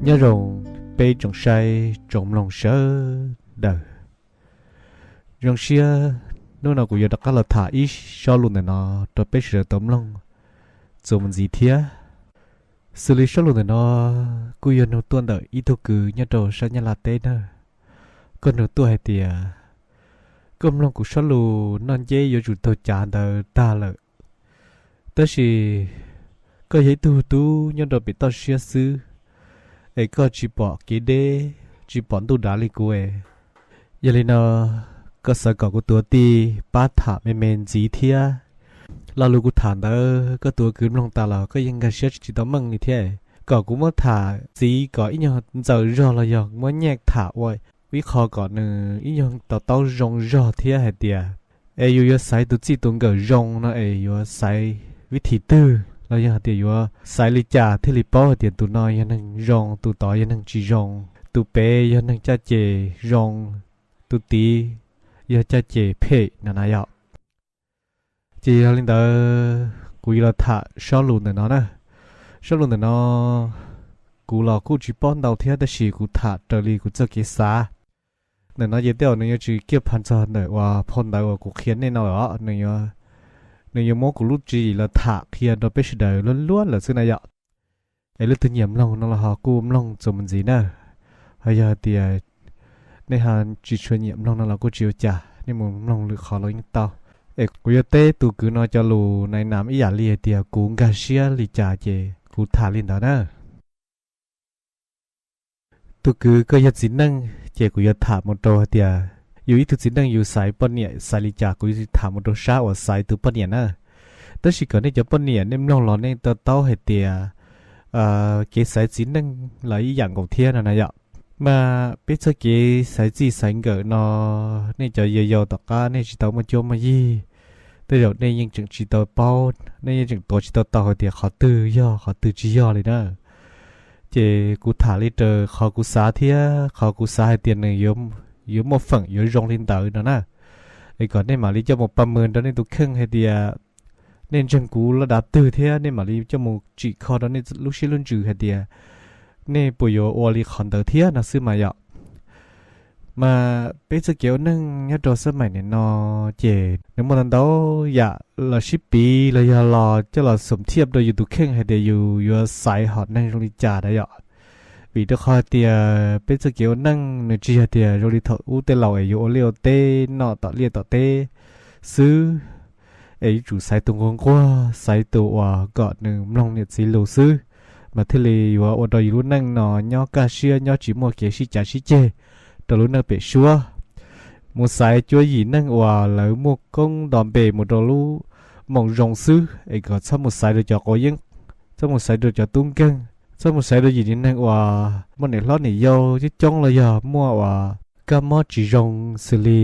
Nyob zoo peb tsoom saib tsoom mloog sawv daws. Zoo siab hnub no kuv yuav rov qab los tham ib sob lus ntawm no rau peb sawv daws tau mloog txuas mus ntxiv thiab. Xws li sob lus ntawm no kuj yog nug tuaj ntawm ib tug kwv nyob rau sab Nyab Laj teb na. Koj nug tuaj hais tias, koj mloog kuv sob lus noj nceb yuav tsum taug cav ntawd tag lawm, tab sis koj yog ib tug tub nyob rau pem toj siab xwb, es koj tsis pom kev deb, tsis pom ntuj dav li kuv es. Yog li no, koj xav kom kuv tuav tij pab tham me me ntxiv thiab? Lo lus kuv tham ntawd koj tus kwv mloog tas los koj yeej nkag siab tsis tau meej li thiab. Kom kuv muab tham ntxiv kom ib nyuag ntxaws zog los yog muab nyaj tham ua ib qho kom nws ib nyuag to taub zoo zog thiab hais tias, es yus yuav xaiv tus txij tus nkawm zoo no es yuav xaiv vib thim twg los yog hais tias yuav xaiv li cas thiaj li paub hais tias tus no yog neeg zoo, tus tod yog neeg tsis zoo, tus pem yog neeg caj ces zoo, tus tid yog caj ces phem no na yom. Ces yog li ntawd kuv yuav los tham sob lus ntawm no na. Sob lus ntawm no kuv los kuj tsis paub ntau thiab tab sis kuv tham raws li kuv txoj kev xav. Ntawm no ces tej zaum nws yuav tsis kiaj pha txog ntawm uas phau ntawv uas kuv qhia nej no lawm os. Nws yuav muab kuv lub tswv yim los tham qhia rau peb sawv daws luab luab lawm xwb na yom. Es leej twg nyiam mloog no los ho kuj mloog txuas mus ntxiv na. Ho yog hais tias nej ho tsis tshua nyiam mloog no los kuj tsis ua cas, nej mus mloog lwm qhov los yeej tau. Es kuv yuav teb tus kwv no cov lus nai nas ib yam li hais tias kuv nkag siab li cas ces kuv tham li ntawd na. Tus kwv, koj yog txiv neej ces kuv yuav tham mus rau hais tias yus ib tug txiv neej yus xaiv poj niam xaiv li cas, kuv yuav tham mus rau sab uas xaiv tus poj niam na. Tab sis kom nej cov poj niam nej mloog los nej to taub hais tias kev xaiv txiv neej los ib yam nkaus thiab no na yom. Mas peb txoj kev xaiv txij xaiv nkawm no, nej cov yau yau tom qab nej tsis tau muaj cuab muaj yig, tej zaum nej yeej tseem tsis tau paub, nej yeej tseem tuav tsis tau tau hais tias qhov twg yog qhov twg tsis yog li na. Ces kuv tham li raws qhov kuv xav thiab qhov kuv xav hais tias nws yuav muaj feem yuav zoo li ntawd no na. Es kom nej mam li coj mus pa mws rau nej tus kheej hais tias nej ntseeg kuv loj dav twg thiab nej mam li coj mus tsim kho rau nej lub siab lub ntsws hais tias nej puas yuav ua li qhov ntawd thiab no xwb mas yom. Mas peb txoj kev ua neej nyob rau xab maim nim no ces nws muaj ntau ntau yam los sib piv los yog los coj los xoom thiaj rau yus tus kheej hais tias yus yuav xaiv hom neeg zoo li cas na yom. Vim rau qhov hais tias peb txoj kev ua neej nws tsis yog tias zoo li thaum ub tej laus es yuav ua liaj ua teb noj tom liaj tom teb xwb, es yuav tsum xaiv tus nquag nquag, xaiv tus uas kom nws mloog niam txiv lus xwb, mas thiaj li yuav ua rau yus lub neej no nyob kaj siab, nyob tsis muaj kev sib cav sib ceg rau lub neej pem suab. Mus xaiv cuab yim neeg uas lawv muaj koob nto npe mus rau lub moo zoo xwb, es kom txhob mus xaiv rau cov quav yeeb, txhob mus xaiv rau cov tub nkeeg, txhob mus xaiv rau yim neeg uas muaj niam hlob niam yau coob coob los yog muaj uas kab mob tsis zoo xws li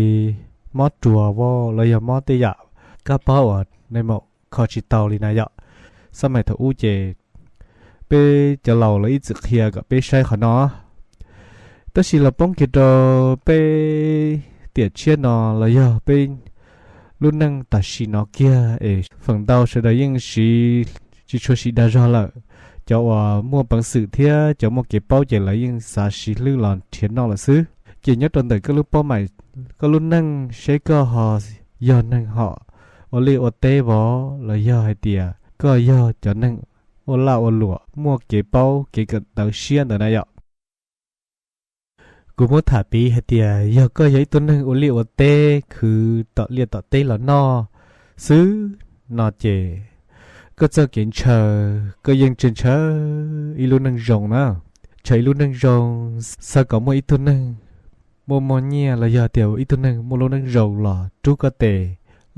mob ruas los yog mob tej yam kab pob uas nej maum kho tsis tau li na yom. Xab maim thaum ub ces peb cov laus lawv ib txwm qhia kom peb saib qhov no. Tab sis los poob kiag rau peb tiam tshiab no los yog peb lub neej tam sim no kiag es feem ntau sawv daws yeej siv tsis tshua siv dag zog lawm. Cov uas muaj peev xwm thiab cov muaj kev paub ces lawv yeej xav siv hlwb los nrhiav noj lawm xwb. Ces nyob rau ntawm koj lub paub maim, koj lub neej seb koj ho yog neeg hom ua liaj ua teb vov los yog hais tias koj yog cov neeg ua laj ua luam muaj kev paub kev kawm ntawv siab ntawd na yom. Kuv muab tham piv hais tias yog koj yog ib tug neeg ua liaj ua teb khwv tom liaj tom teb los noj xwb no ces koj txoj kev ntshaw, koj yeej tseem ntshaw ib lub neej zoo na. Ntshaw ib lub neej zoo, xav kom muaj ib tug neeg muaj muaj nyiaj los yog tias ib tug neeg muaj lub neej zoo los rub koj tes,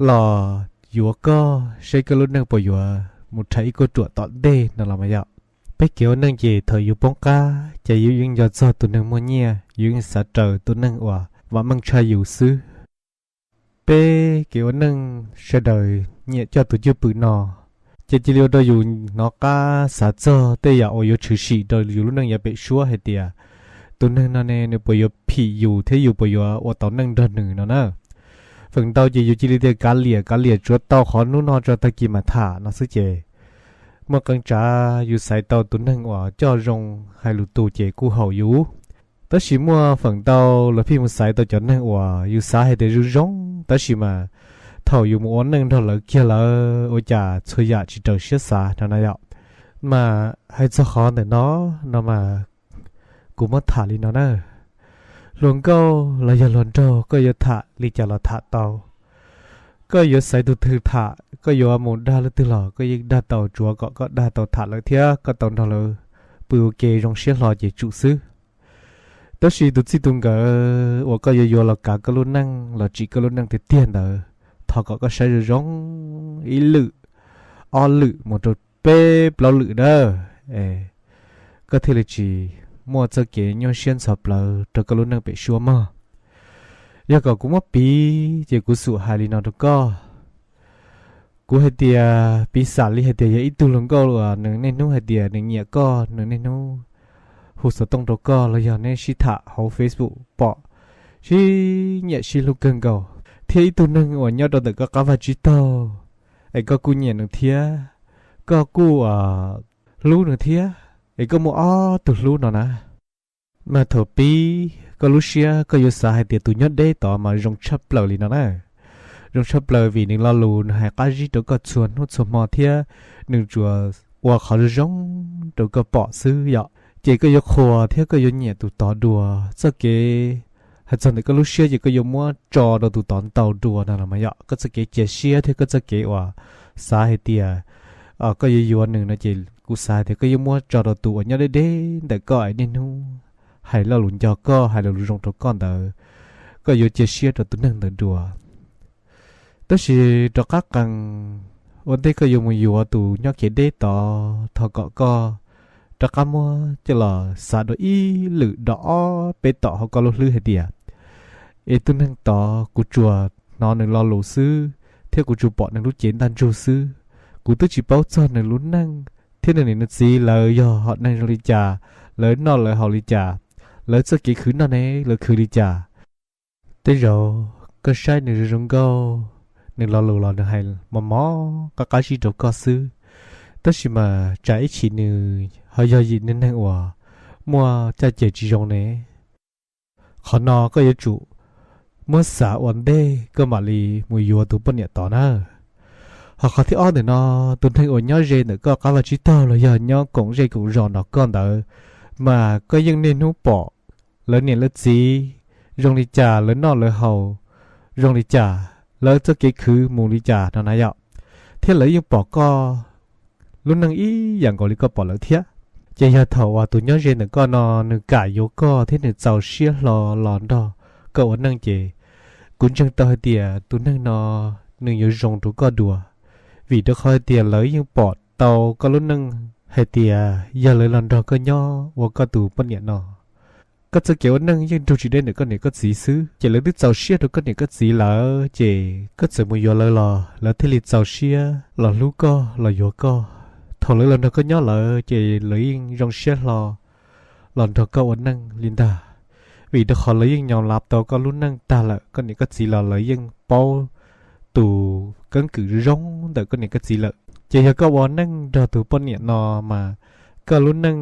los yuav koj seb koj lub neej puas yuav mus rhais ib kauj ruam tom ntej no los mas yom. Peb kev ua neej ces thaum yus poob qab ces yus yeej nco txog tus neeg muaj nyiaj, yus yeej xav raws tus neeg uas vam meej tshaj yus xwb. Peb kev ua neej sawv daws nyiam coj tus cwj pwm no, ces cia li ua rau yus hnov qab xav txog tej yam uas yuav tshwm sim rau yus lub neej yav pem suab hais tias tus neeg no ne nws puas yuav phim yus thiab yus puas yuav ua tau neej nrog nws no na. Feem ntau ces yus cia li tias kav liam kav liam tsuav tau qhov hnub no tso tag kis mam tham no xwb ces Muaj qee tsav yus xaiv tau tus neeg uas coj zoo hais lus tus ces kuj haum yus. Tab sis muaj feem ntau los pheej mus xaiv tau cov neeg uas yus xav hais tias zoo zoo, tab sis mas thaum yus mus ua neej nrog lawv kiag lawm ua cas txhua yam tsis raws siab xav no na yom. Mas hais txog qhov ntawm no, no mas kuv muab tham li no na. Hluas nkauj los yog hluas nraug koj yuav tham li cas los tham tau. Koj yuav xaiv tus twg tham, koj yuav mus dag leej twg los koj yeej dag tau, tsuav kom koj dag tau tham lawv thiab koj tau nrog lawv pw ua ke zoo siab hlo ces tsum xwb. Tab sis tus txij tus nkawm uas koj yuav yuav los kav koj lub neej los tsim koj lub neej tiag tiag ntawd, thov kom koj saib zoo zoo ib lwm, ob lwm mus rau peb plaub lwm dawb, koj thiaj li tsis muaj txoj kev nyuaj siab ntxhov plawv rau koj lub neej pem suab mog. Yog kom kuv muab piv ces kuv xum hais li no rau koj. Kuv hais tias piv xam li hais tias yog ib tug hluas nkauj uas nws niaj hnub hais tias nws nyiam koj, nws niaj hnub hu xov tooj rau koj los yog neb sib tham hauv Facebook pom sib nyiam sib hlub kawg nkaus, thiab ib tug neeg uas nyob rau ntawm koj qab vaj tsib taug es koj kuj nyiam nws thiab, koj kuj hlub nws thiab, es koj muaj ob tug hlub no na. Mas thaum pib koj lub siab koj yuav xav hais tias tus nyob deb tod mas zoo tshaj plaws li no na. Zoo tshaj plaws vim nws lo lus nws hais qab zib rau koj txhua hnub txhua hmo thiab nws tsuas ua qhov zoo zoo rau koj pom xwb yom. Ces koj yuav qhuas thiab koj yuav nyiam tus tod dua. Txoj kev hais txog ntawm koj lub siab ces koj yuav muab tso rau tus tod ntau dua no los mas yom. Koj txoj kev cia siab thiab koj txoj kev uas xav hais tias koj yuav yuav nws no ces kuv xav hais tias koj yuav muab tso rau tus uas nyob deb deb ntawm koj es niaj hnub hais lo lus nco koj, hais lo lus zoo rau koj ntawd, koj yuav cia siab rau tus neeg ntawd dua. Tab sis rov qab qees, ua ntej koj yuav mus yuav tus nyob kev deb tod, thov kom koj rov qab muab coj los xav dua ib lwm, dua ob peb tom hauv koj lub hlwb hais tias, es tus neeg tod kuv tsuas hnov nws lo lus xwb thiab kuv tsuas pom nws lub cev ntaj ntsug xwb, kuv twb tsis paub txog nws lub neej thiab nws niam nws txiv lawv yog hom neeg zoo li cas, lawv noj lawv haus li cas, lawv txoj kev khwv noj ne lawv khwv li cas. Tej zaum koj saib nws zoo zoo nkauj, nws lo lus los nws hais mos mos qab qab zib rau koj xwb, tab sis mas tsam ib chim nws ho yog ib tug neeg uas muaj caj ces tsis zoo ne. Qhov no koj yuav tsum muab xav ua ntej koj mam li mus yuav tus poj niam tod na. Ho qhov thib ob ntawm no, tus neeg uas nyob ze ntawm koj qab vaj tsib taug los yog nyob koom zej koom zos nrog koj ntawd, mas koj yeej niaj hnub pom lawv niam lawv txiv zoo li cas, lawv noj lawv haus zoo li cas, lawv txoj kev khwv mus li cas no na yom, thiab lawv yeej pom koj lub neej ib yam nkaus li koj pom lawv thiab. Ces yog thaum uas tus nyob ze ntawm koj no nws kam yuav koj thiab nws txaus siab hlo los nrog koj ua neej ces kuv ntseeg tau hais tias tus neeg no nws yuav zoo rau koj dua, vim rau qhov hais tias lawv yeej pom tau koj lub neej hais tias yog lawv los nrog koj nyob ua koj tus poj niam no, koj txoj kev ua neej yeej nrug tsis deb ntawm koj niam koj txiv xwb, ces lawv twb txaus siab rau koj niam koj txiv lawm, ces koj txawm mus yuav lawv los lawv thiaj li txaus siab los hlub koj los yuav koj. Thaum lawv los nrog koj nyob lawm ces lawv yeej zoo siab hlo los nrog koj ua neej li ntag, vim rau qhov lawv yeej nyom lav tau koj lub neej tag lawm, koj niam koj txiv los lawv yeej paub tus keeb kwm zoo zoo ntawm koj niam koj txiv lawm. Ces yog koj ua neej nrog tus poj niam no mas koj lub neej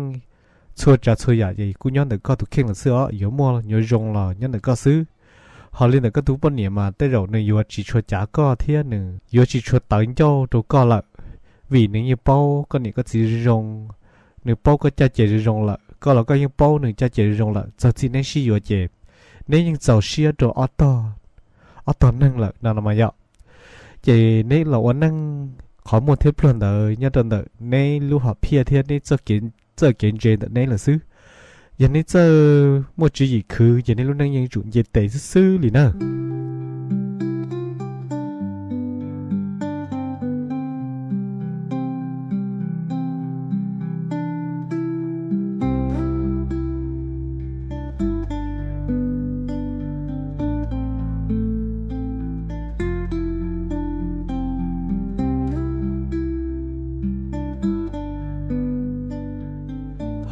txhua tsav txhua yam ces kuj nyob ntawm koj tus kheej lawm xwb os, yuav muaj yuav zoo los nyob ntawm koj xwb. Ho li ntawm koj tus poj niam mas tej zaum nws yuav tsis tshua cav koj thiab nws yuav tsis tshua tawv ncauj rau koj lawm, vim nws yeej paub koj niam koj txiv zoo zoo, nws paub koj caj ces zoo zoo lawm, koj los koj yeej paub nws caj ces zoo zoo lawm, txog txij neb sib yuav ces neb yeej txaus siab rau ob tog neeg lawm no no mas yom. Ces neb los ua neej qhov muaj thiab pluag ntawd nyob rau ntawm neb lub hom phiaj thiab neb txoj kev ntse ntawm neb lawm xwb. Yog neb txawj muaj tswv yim khwv ces neb lub neej yeej yuav tsum nce tes xwb xwb li na.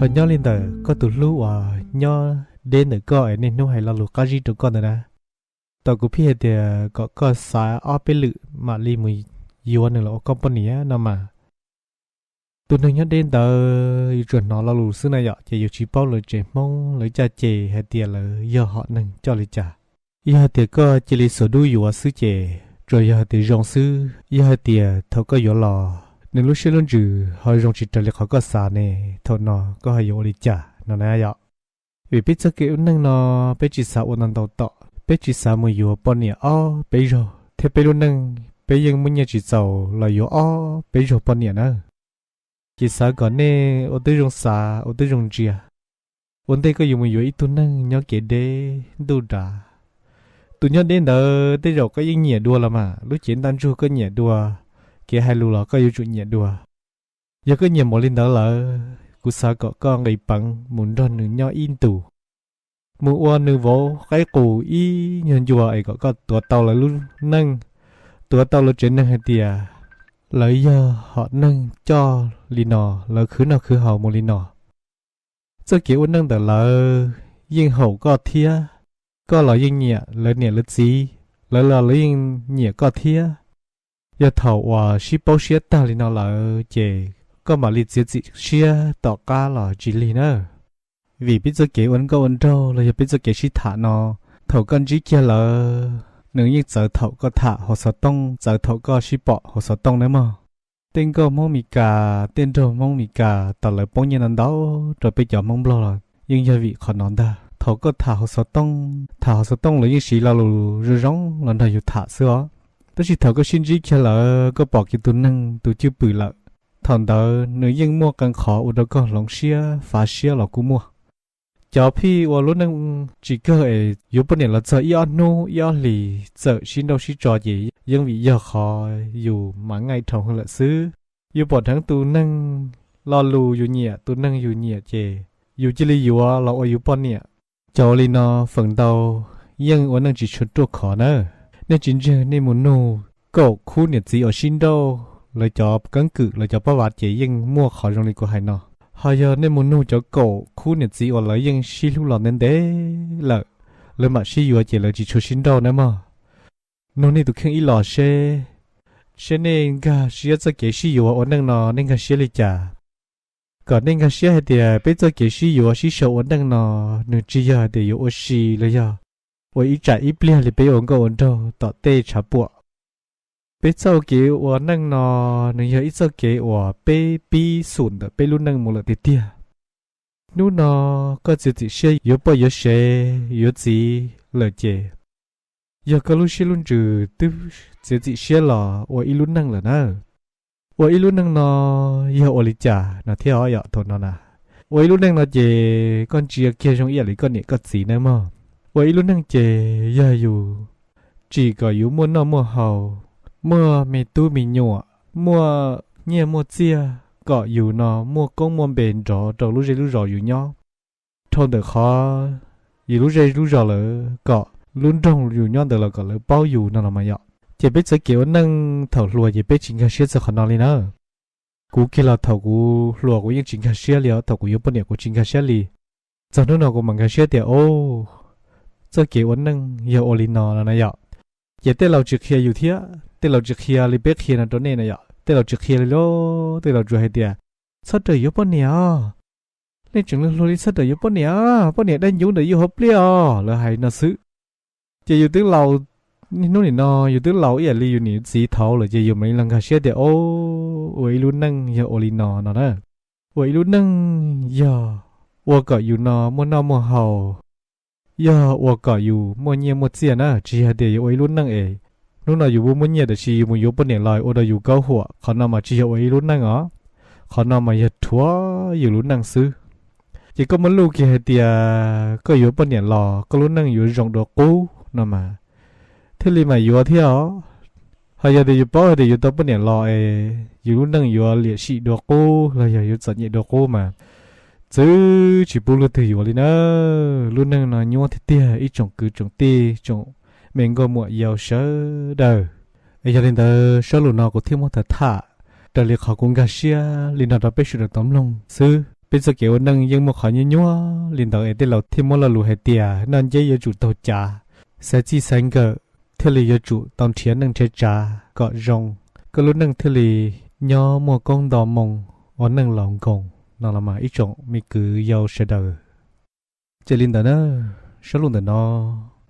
Ho nyob li ntawm koj tus hlub uas nyob deb ntawm koj es niaj hnub hais lo lus qab zib rau koj ntawd na, tau kuv pheej hais tias kom koj xav ob peb lwm mam li mus yuav nws los ua koj poj niam no mas, Tus neeg nyob deb ntawd yus tsuas hnov lo lus xwb na yom, ces yus tsis paub lawv tsev Hmoob lawv caj ces hais tias lawv yog hom neeg coj li cas. Yog hais tias koj cia li xuas dub yuav xwb ces tsuas yog hais tias zoo xwb, yog hais tias thaum koj yuav los nws lub siab lub ntsws ho zoo tsis raws li qhov koj xav ne, thaum no koj ho yuav ua li cas no na yom? Vim peb txoj kev ua neej no peb tsis xav ua ntau ntau tom, peb tsis xav mus yuav poj niam ob peb zaug, thiab peb lub neej peb yeej muaj nyiaj tsis txaus los yuav ob peb zaug poj niam na. Ces xav kom nej ua tib zoo xav, ua tib zoo ntsia. Ua ntej koj yuav mus yuav ib tug neeg nyob kev deb ntuj dav, tus nyob deb ntawd tej zaum koj yeej nyiam dua los mas, lub cev ntaj ntsug koj nyiam dua, kev hais lus los koj yuav tsum nyiam dua. Yog koj nyiam npaum li ntawd lawm, kuv xav kom koj nqis peev mus nrog nws nyob ib ntus, mus ua nws vauv qaib qus ib nyuag ncua es kom koj tuav tau lawv lub neej, tuav tau lawv tsev neeg hais tias lawv yog hom neeg coj li no, lawv khwv noj khwv haus mus li no. Txoj kev ua neej ntawm lawv yeej haum koj thiab, koj los yeej nyiam lawv niam lawv txiv, lawv los lawv yeej nyiam koj thiab. Yog thaum uas sib paub siab tag li no lawm ces koj mam li txiav txim siab tom qab los tsis lig na. Vim peb txoj kev ua nkauj ua nraug los yog peb txoj kev sib tham no, thaum koj ntsib kiag lawv, nws yeej txawv thaum koj tham hauv xov tooj, txawv thaum koj sib pom hauv xov tooj nawb mog. Tej nkauj Hmoob Mes Kas, tej nraug Hmoob Mes Kas tas lawv poob nyiaj ntau ntau rau peb cov Hmoob Nplog los yeej yog vim qhov no ntag. Thaum koj tham hauv xov tooj, tham hauv xov tooj lawv yeej siv lo lus zoo zoo los nrog yus tham xwb os. Tab sis thaum koj sib ntsib kiag lawm, koj pom kiag tus neeg tus cwj pwm lawm, thaum ntawd nws yeej muaj qee qhov ua rau koj hloov siab fav siab los kuj muaj. Cov phij ua lub neej tsis kawg es yuav poj niam los txog ib ob hnub ib ob hlis txawm sib nrauj sib tso ces yeej vim yog qhov yus mas ngaij dhau lawm xwb. Yus pom dheev tus neeg lo lus yus nyiam, tus neeg yus nyiam ces yus cia li yuav los ua yus poj niam. Cov ua li no feem ntau yeej ua neej tsis tshua ruaj khov na. Nej tsis ntseeg, nej mus nug kaum khub niam txiv uas sib nrauj, lawv cov keeb kwm, lawv cov pab vav ces yeej muaj qhov zoo li kuv hais no. Ho yog nej mus nug cov kaum khub niam txiv uas lawv yeej sib hlub los ntev ntev lawm, lawv mam sib yuav ces lawv tsis tshua sib nrauj nawb mog. Nug nej tus kheej ib los seb, seb nej nkag siab txoj kev sib yuav ua neej no nej nkag siab li cas, kom nej nkag siab hais tias peb txoj kev sib yuav sib sau ua neej no nws tsis yog hais tias yuav ua si los yog ua ib tsam ib pliag li peb ua nkauj ua nraug tom tej tshav puam. Peb txoj kev ua neej no nws yog ib txoj kev uas peb pib xum ntawm peb lub neej mus lawm tiag tiag. Hnub no koj txiav txim siab yuav poj yuav sev yuav txiv lawm ces yog koj lub siab lub ntsws twb txiav txim siab los ua ib lub neej lawm na. Ua ib lub neej no yog ua li cas no thiab os yom, thaum no na. Ua ib lub neej no ces koj ntsia kiag zoo ib yam li koj niam koj txiv nawb mog. Ua ib lub neej ces yog yus tsim kom yus muaj noj muaj haus, muaj me tub me nyuam, muaj nyiaj muaj txiaj, kom yus no muaj koob muaj npe nrov rau lub zej lub zos yus nyob. Dhau ntawm qhov yus lub zej lub zos lawm kom lub nroog yus nyob ntawd los kom lawv paub yus no los mas yom. Ces peb txoj kev ua neej thaum hluas ces peb tsis nkag siab txog qhov no li na. Kuv kiag los thaum kuv hluas kuv yeej tsis nkag siab li os, thaum kuv yuav poj niam kuv tsis nkag siab li. Txog hnub no kuv mam nkag siab tias, o, txoj kev ua neej yog ua li no no na yom. Ces tej laus tsis qhia yus thiab, tej laus tsis qhia li peb qhia no rau nej na yom, tej laus tsis qhia li lauj, tej laus tsuas hais tias, txhob rawm yuav poj niam os. Nej tseem hluas hluas li txhob rawm yuav poj niam, poj niam dab ncub ntawm yus hauv pliaj os, lawv hais no xwb. Ces yus twb laus, niaj hnub nim no yus twb laus ib yam li yus niam yus txiv thaud lawm ces yus mam li los nkag siab tias, o, ua ib lub neej yog ua li no no na. Ua ib lub neej yog ua kom yus no muaj noj muaj haus, yog ua kom yus muaj nyiaj muaj txiaj na, tsis yog hais tias yuav ua ib lub neej es hnub no yus muaj muaj nyiaj tab sis yus mus yuav poj niam los ua rau yus kaub huam, qhov no mas tsis yog ua ib lub neej os, qhov no mas yog rhuav yus lub neej xwb. Ces koj muaj luj kiag hais tias koj yuav poj niam los koj lub neej yuav zoo dua qub no mas thiaj li mam yuav thiab os. Ho yog tias yus paub hais tias yuav tau poj niam los es yus lub neej yuav liam sim dua qub los yog yuav txom nyem dua qub mas txwv tsis pub luag twg yuav li na. Lub neej no nyuaj tiag tiag ib tsoom kwv tsoom tij tsoom me nkauj muam yau sawv daws. Es yog li ntawd zaj lus no kuv thiaj muab tham tham raws li qhov kuv nkag siab li no rau peb sawv daws tau mloog xwb. Peb txoj kev ua neej yeej muaj qhov nyuaj nyuaj li ntawd es tej laus thiaj muab lo lus hais tias noj nceb yuav tsum taug cav, xaiv txij xaiv nkawm thiaj li yuav tsum tau nrhiav neej nrhiav tsav kom zoo, koj lub neej thiaj li nyob muaj koob nto moo ua neej laus nkoos no los mas ib tsoom me kwv yau sawv daws. Ces li ntawd na, sab lus ntawm no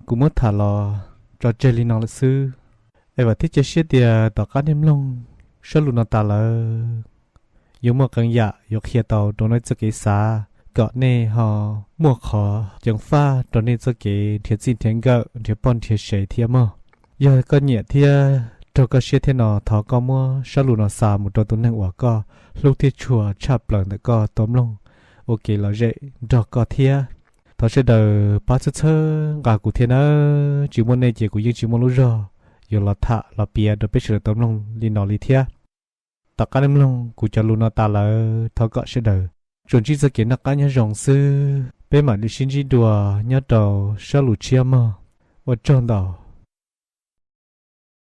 kuv muab tham los tso tseg li no lawm xwb. Es vam thiab cia siab tias tom qab nej mloog sab lus no tas lawm, yuav muaj qee yam yuav qhia tau rau nej txoj kev xav kom nej ho muaj qhov ceev faj rau nej txoj kev nrhiav txij nrhiav nkawm, nrhiav poj nrhiav sev thiab mog. Yog koj nyiam thiab raug koj siab thiab no, thov koj muab sab lus no xa mus rau tus neeg uas koj hlub thiab tshua tshaj plaws ntawm koj tau mloog ua kev lom zem nrog koj thiab. Thov sawv daws pab txhawb txhawb nqa kuv thiab nawb, tsis muaj nej ces kuv yeej tsis muaj lub zog yuav los tham los piav rau peb sawv daws tau mloog li no li thiab. Tom qab nej mloog kuv cov lus no tas lawm, thov kom sawv daws tsuas ntsib txoj kev noj qab nyob zoo xwb, peb mam li sib ntsib dua nyob rau sab lus tshiab mog. Ua tsaug ntau.